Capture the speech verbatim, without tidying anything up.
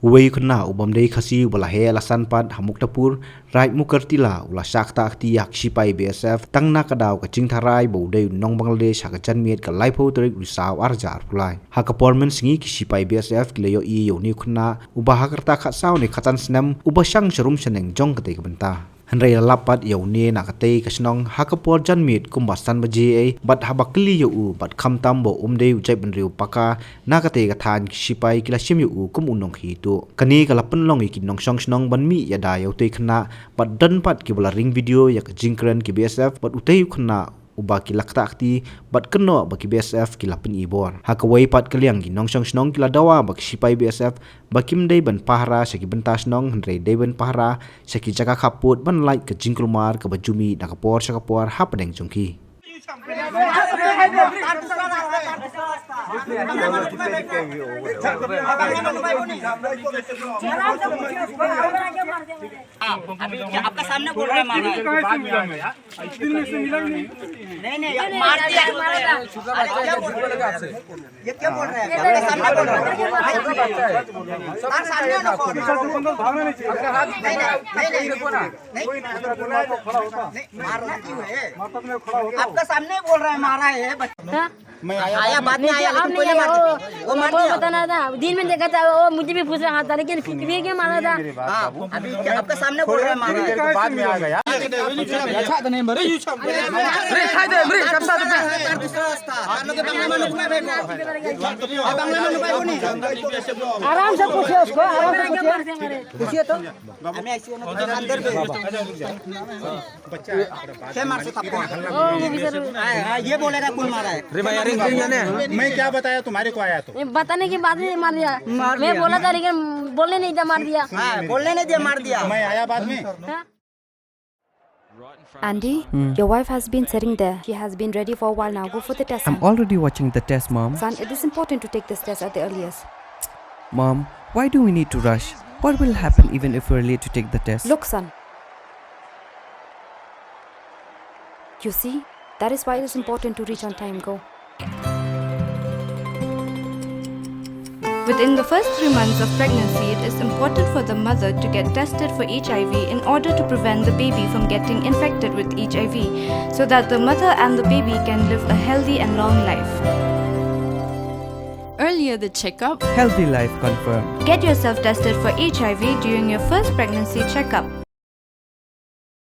Uwei u khynnah u bym dei Khasi uba la heh la san pat ha Muktapur, Raid Mukartila, u la shah ktah kti ïa ki shipai B S F tang na ka daw ka jingtharai ba u dei u nong Bangladesh ha ka janmiet ka laiphew tarik u Risaw ar hajar arphew lai. Ha ka por mynsngi ki shipai B S F ki la ïohi ïa une u khynnah uba ha ka rta khatsaw ne khatsan snem uba shang sharum shaneng jong katei ka bynta. Hynrei la lap pat ïa une na katei ka shnong ha ka por janmiet kumba san baje ei, bad haba kylli ïa u bad khamtam ba um dei u jaitbynriew paka na katei ka thaiñ, ki shipai ki la shim ïa u kum u nongkhie tuh. Kane ka la pynlong ïa ki nongshong shnong ban mih ïada ïa utei u khynnah, bad don pat kiba la ring video ïa ka jingkren ki B S F bad utei u khynnah uba ki la ktah kti bad kynnoh ba ki B S F ki la pyni bor. Ha kawei pat ka liang ki nongshong shnong ki la dawa ba ki shipai B S F ba kim dei ban pahara sha ki bynta shnong, hynrei dei ban pahara sha ki jaka khappud ban lait ka jingkulmar kaba ju mih na ka por sha ka por hapdeng jong ki. अभी क्या आपका सामने बोल रहे हैं, मारा है? नहीं, नहीं, मार दिया। अरे, क्या बोल रहे हैं? ये क्या बोल रहे हैं? आपका सामने बोल रहे हैं। सर, सामने ना बोल रहे हैं। नहीं, नहीं, नहीं, नहीं। नहीं, मारना क्यों है? आपका सामने बोल रहा है, मारा है बच्चा। हाँ? मैं आया, बाद में आया, लेकिन पहले मार दिया। वो मार दिया। बताना था, दिन में देखा था, वो मुझे भी पूछ रहा था, लेकिन फिर भी क्या मारा था? हाँ, अभी क्या आपका सामने बोल रहा है, मारा है। बाद में आ गया। अच्छा, तो नहीं, बड़े। दूसरा रास्ता, हम लोग के बंगला में लुकना है। बंगला में लुकाए को नहीं। आराम से पूछिए उसको, आराम से पूछिए। पूछिए तो। हमें ऐसी होना चाहिए, अंदर भी। क्या मार से थप्पड़? ओ, ये भी जरूर। हाँ, हाँ, ये बोलेगा कौन मारा है? मैं क्या बताया तुम्हारे को आया तो? ये बताने के बाद में मार दिया। मार मैं दिया। बोला था, लेकिन बोलने नहीं दिया, मार दिया। हाँ, बोलने नहीं दिया, मार दिया। मैं आया बाद में। हाँ। Andy, your wife has been sitting there. She has been ready for a while now. Go for the test. I'm already watching the test, Mom. Son, it is important to take this test at the earliest. Mom, why do we need to rush? What will happen even if we're late to take the test? Look, son. You see, that is why it is important to reach on time. Go. Within the first three months of pregnancy, it is important for the mother to get tested for H I V in order to prevent the baby from getting infected with H I V, so that the mother and the baby can live a healthy and long life. Earlier the checkup, healthy life confirmed. Get yourself tested for H I V during your first pregnancy checkup.